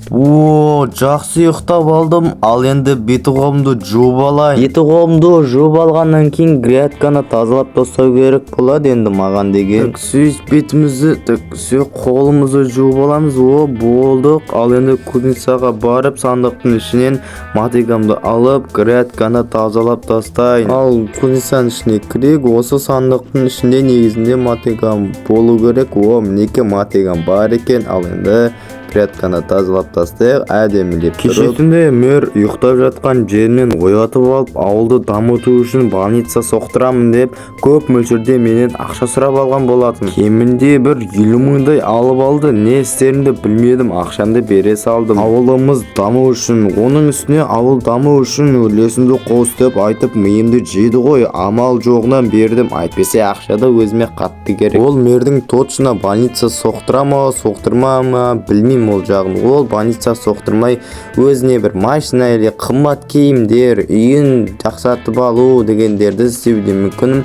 О, жақсы ұйықтап алдым. Ал енді беті қолымды жуып алайын. Беті қолымды жуып алғаннан кейін грядканы тазалап тастау керек болады енді маған деген. Так, сөйтіп бетімізді, так, все, қолымызды жуып аламыз. О, болдық. Ал енді кузницаға барып, сандықтың ішінен мотыгамды алып, грядканы тазалап тастайын. Ал кузницаның ішіне кірейік. Осы сандықтың ішінде негізінде мотыгам болу керек. О, мінекей, мотыгам бар екен. Ал енді грядканы тазалап тастайық әдемілеп тұрып. Кеше түнде мэр ұйықтап жатқан жерінен оятып алып, ауылды дамыту үшін больница соқтырамын деп, көп мөлшерде менен ақша сұрап алған болатын. Кемінде бір 50 мыңдай алып алды. Не істерімді білмедім, ақшамды бере салдым. Ауылымыз даму үшін, оның үстіне ауыл даму үшін үлесімді қос деп айтып, миымды жеді ғой. Амал жоғынан бердім, әйтпесе ақша да өзіме қатты керек. Ол мэрдің точно больница соқтыра ма, соқтырма ма, білмеймін ол жағын. Ол больница соқтырмай, өзіне бір машина или қымбат киімдер, үйін жақсартып алу дегендерді істеуі де мүмкін.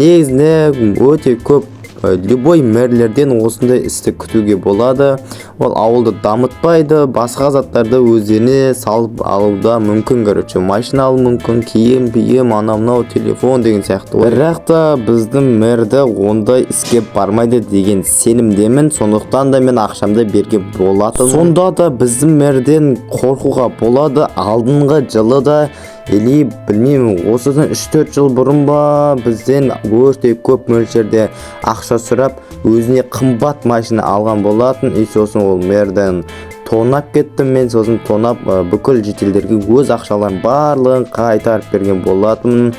Негізінде өте көп любой мэрлерден осындай істі күтуге болады. Ол ауылды дамытпайды, басқа заттарды өздеріне салып алу да мүмкін. Короче, машина алу мүмкін, киім киім, анау мынау телефон деген сияқты ғой. Бірақ та біздің мэрді ондай іске бармайды деген сенімдемін. Сондықтан да мен ақшамды берген болатын. Сонда да біздің мэрден қорқуға болады. Алдыңғы жылы да или білмеймін, осыдан 3-4 жыл бұрын ба, бізден өте көп мөлшерде ақша сұрап, өзіне қымбат машина алған болатын. И сосын ол мэрден тонап кеттім мен. Сосын тонап, бүкіл жительдерге өз ақшаларын барлығын қайтарып берген болатынмын.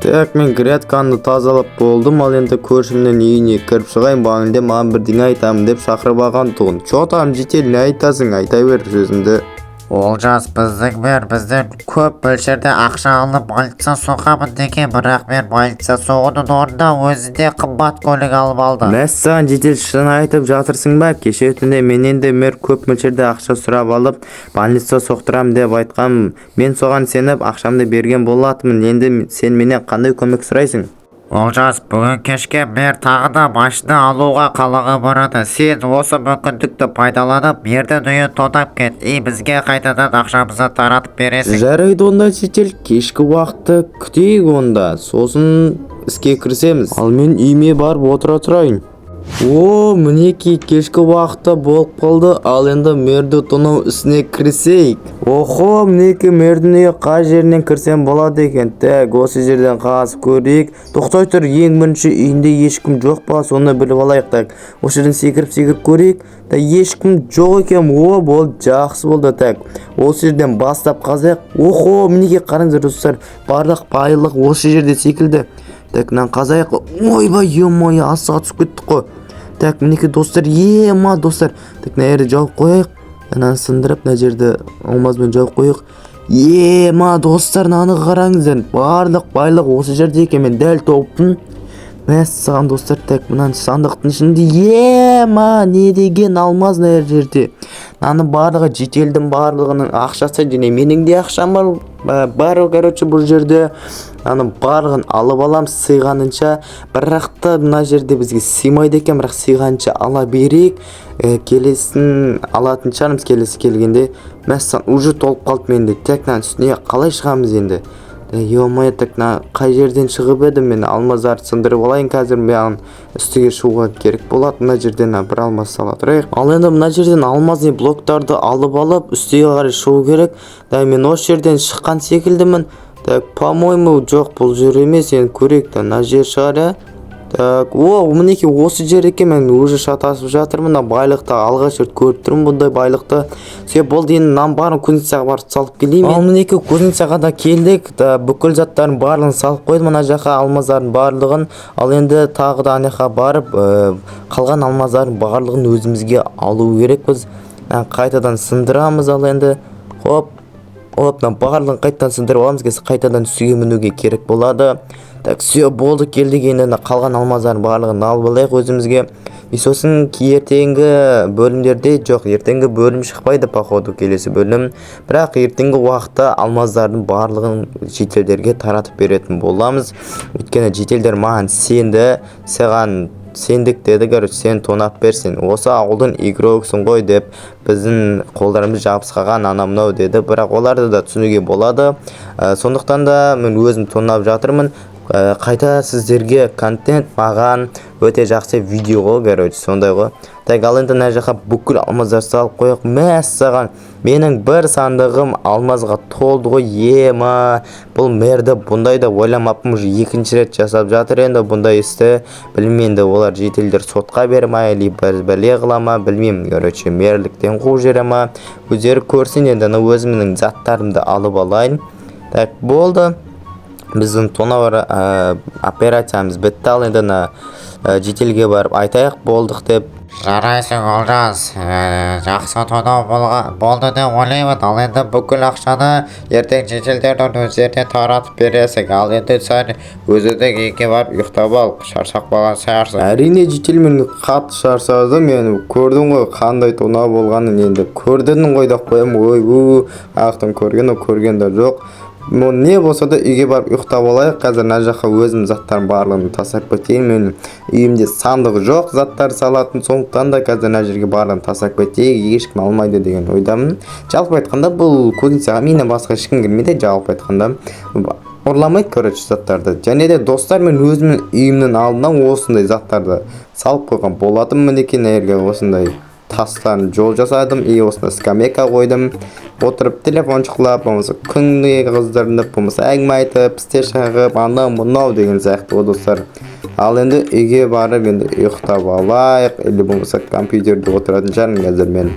Так, мен грядканы тазалап болдым. Ал енді көршімнің үйіне кіріп шығайын. Бағанде маған бірдеңе айтамын деп шақырып алған тұғын. Че там, житель, не айтасың? Айта бер сөзіңді. Олжас, біздің мэр бізден көп мөлшерде ақша алып, больница соғамын деген, бірақ мэр больница соғудың орнына өзіне қымбат көлік алып алды. Мәссаған, житель, шын айтып жатырсың ба? Кеше түнде менен де мэр көп мөлшерде ақша сұрап алып, больница соқтырамын деп айтқан. Мен соған сеніп, ақшамды берген болатынмын. Енді сен менен қандай көмек сұрайсың? Олжас, бүгін кешке мэр тағы да машина алуға қалаға барады. Сен осы мүмкіндікті пайдаланып, мэрдің үйін тонап кет и бізге қайтадан ақшамызды таратып бересің. Жарайды онда, житель, кешкі уақытты күтейік онда, сосын іске кірісеміз. Ал мен үйіме барып отыра тұрайын. О, мінекей, кешкі уақытта болып қалды. Ал енді мэрді тонау ісіне кірісейік. Охо, мінекей, мэрдің үйі. Қай жерінен кірсем болады екен? Так, осы жерден қазып көрейік. Тоқтай тұр, ең бірінші үйінде ешкім жоқ па, соны біліп алайық. Так, осы жерден секіріп секіріп көрейік. Да, ешкім жоқ екен. О, болды, жақсы болды. Так, осы жерден бастап қазайық. Охо, мінекей, қараңыздар, достар, барлық байлық осы жерде секілді. Так, мынаны қазайық. Ойбай, ё-моё, астыға түсіп кеттік қой. Так, мінекей, достар, ема, достар. Так, мына жерді жауып қояйық. Мынаны сындырып, мына жерді алмазбен жауып қояйық. Ема, достар, мынаны қараңыздар, барлық байлық осы жерде екен. Мен дәл тауыппын. Мәссаған, достар. Так, мынаны сандықтың ішінде, ема, не деген алмаз мына жерде! Мынаның барлығы жительдің барлығының ақшасы және менің де ақшам бар, бар. Короче, бұл жерде мынаның барлығын алып алам сыйғанынша. Бірақ та мына жерде бізге сыймайды екен, бірақ сыйғанша ала берейік. Келесін алатын шығармыз келесі келгенде. Мәссаған, уже толып қалды менде. Так, мынаның үстіне қалай шығамыз енді? Ё-моё, так, мына қай жерден шығып едім мен? Алмаздарды сындырып алайын, қазір маған үстіге шығуға керек болады. Мына жерден бір алмаз сала тұрайық. Ал енді мына жерден алмазный блоктарды алып алып, үстіге қарай шығу керек. Да, мен осы жерден шыққан секілдімін. Так, по-моему, жоқ, бұл жер емес. Енді көрейік та, мына жер шығар, иә. Так, о, мінекей, осы жер екен. Мен уже шатасып жатырмын. Мына байлықты алғаш рет көріп тұрмын, бұндай байлықты. Все, болды, енді мынаның барын кузницаға барып салып келейін. Ал мінекей, кузницаға да келдік да, бүкіл заттардың барлығын салып қойдым мына жаққа, алмаздардың барлығын. Ал енді тағы да ана жаққа барып, қалған алмаздардың барлығын өзімізге алу керекпіз. Қайтадан сындырамыз. Ал енді хоп, оп, мына барлығын қайтадан сындырып аламыз. Қазір қайтадан үстіге мінуге керек болады. Так, все, болды, келдік. Енді мына қалған алмаздардың барлығын алып алайық өзімізге. И сосын ертеңгі бөлімдерде, жоқ, ертеңгі бөлім шықпайды, походу, келесі бөлім. Бірақ ертеңгі уақытта алмаздардың барлығын жительдерге таратып беретін боламыз, өйткені жительдер маған сенді. Саған Сендік деді, короче, сен тонап бер, сен осы ауылдың игрогысың ғой деп, біздің қолдарымыз жабысып қалған, анау мынау деді. Бірақ оларды да түсінуге болады. Сондықтан да мен өзім тонап жатырмын. Қайта сіздерге контент, маған өте жақсы видео ғой, короче, сондай ғой. Так, ал енді мына жаққа бүкіл алмаздар салып қояйық. Мәссаған, менің бір сандығым алмазға толды ғой. Ема, бұл мэрді бұндай да ойламаппын, уже екінші рет жасап жатыр енді бұндай істі. Білмеймін енді, олар жительдер сотқа бере ма, или бір бәле қыла ма, білмеймін. Короче, мэрліктен қуып жібере ма, өздері көрсін енді. Ана өзімнің заттарымды алып алайын. Так, болды, біздің тонау операциямыз бітті. Ал енді ана жительге барып айтайық болдық деп. Жарайсың, Олжас. Жақсы тонау болды деп ойлаймын. Ал енді бүкіл ақшаны ертең жительдердің өздеріне таратып бересің. Ал енді сен өзіңнің үйге барып ұйықтап ал, шаршап қалған шығарсың. Әрине, житель, мен қатты шаршадым. Мен көрдің ғой қандай тонау болғанын, енді көрдің ғой деп қоямын. Ой, у ақтан көрген, ол көрген де жоқ. Но не болса да үйге барып ұйықтап алайық. Қазір мына жаққа өзім заттардың барлығын тастап кетейін. Менің үйімде сандық жоқ заттар салатын, сондықтан да қазір мына жерге барлығын тастап кетейік, ешкім алмайды деген ойдамын. Жалпы айтқанда, бұл кузницаға менен басқа ешкім кірмейді, жалпы айтқанда ұрламайды, короче, заттарды. Және де, достар, мен өзімнің үйімнің алдына осындай заттарды салып қойған болатын. Мінекей, мына жерге осындай тастан жол жасадым и осындай скамейка қойдым. Отырып телефон шұқылап, болмаса күнге қыздырынып, болмаса әңгіме айтып, пісте шағып, анау мынау деген сияқты ғой, достар. Ал енді үйге барып, енді ұйықтап алайық или болмаса компьютерде отыратын шығармын қазір мен.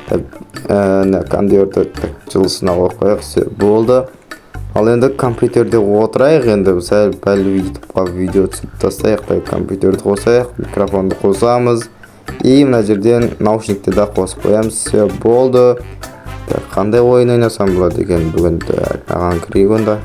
Так, мына компьютерді, так, жылысына қойып қояйық. Все, болды. Ал енді компьютерде отырайық, енді сәл пәл Ютубқа видео түсіріп тастайық. Так, компьютерді қосайық, микрофонды қосамыз и мына жерден наушникті да қосып қоямыз. Все, болды. Так, қандай ойын ойнасам болады екен бүгін? Так, маған кірейік онда.